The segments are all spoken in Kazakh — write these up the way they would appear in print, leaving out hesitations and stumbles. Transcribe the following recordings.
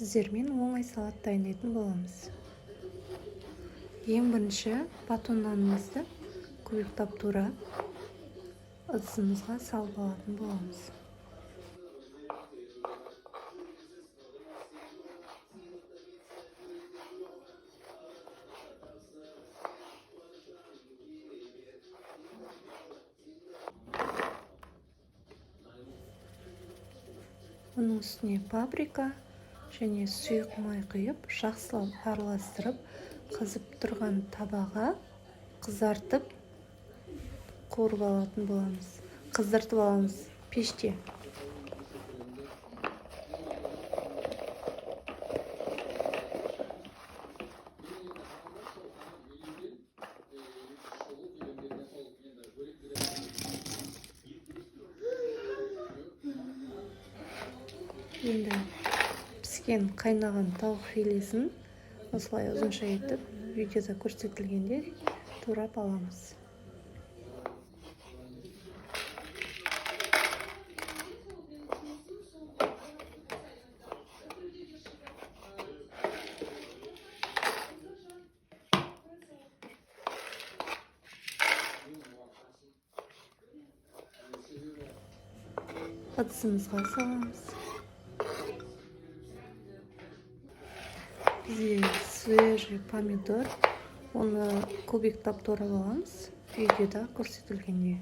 Сіздермен оңай салат дайындайтын боламыз. Ең бірінші батон нанымызды кубиктап турап, ыдысымызға салып алатын боламыз. Оның үстіне паприка және сұйық май құйып, жақсылап араластырып, қызып тұрған табаға қызартып қуырып алатын боламыз. Қыздыртып аламыз пеште. Енді піскен қайнаған тауық филесін осылай ұзынша етіп, видеода көрсетілгендей турап аламыз. Ыдысымызға саламыз. Бізде свежий помидор, оны кубиктап турап аламыз, видеода көрсетілгендей.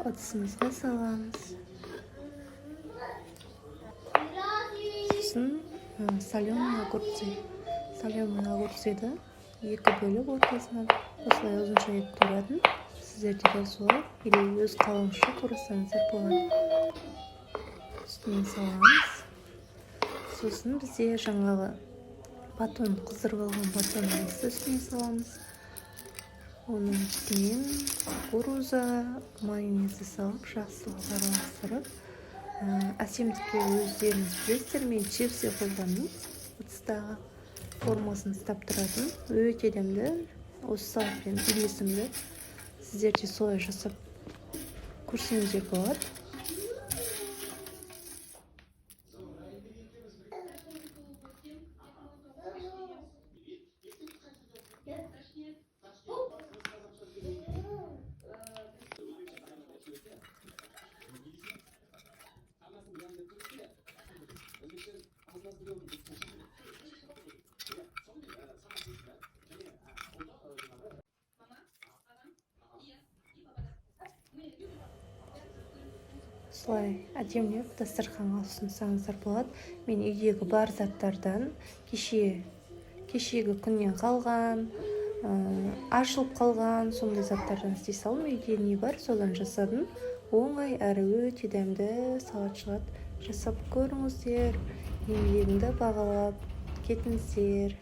Ыдысымызға саламыз. Сосын соленый огурцы. Соленый огурцыды екі бөліп, ортасынан осылай ұзынша етіп турадым. Сіздер де солай или өз қалауыңызша турасаңыздар болады. Үстінен саламыз. Сосын бізде жаңағы батон, қыздырып алған батонымызды үстіне саламыз. Оның үстінен кукуруза, майонезді салып, жақсылап араластырып, әсемдікке өздеріңіз білесіздер, мен чипсы қолдандым, ыдыстағы формасын ұстап тұратын. Өте дәмді, осы салатпен үйлесімді. Сіздер де солай жасап көрсеңіздер болады. Осылай әдемілеп дастарханға ұсынсаңыздар болады. Мен үйдегі бар заттардан, кешегі күннен қалған, ашылып қалған сондай заттардан істей салдым. Үйде не бар, содан жасадым. Оңай әрі өте дәмді салат шығады. Жасап көріңіздер, еңбегімді бағалап кетіңіздер.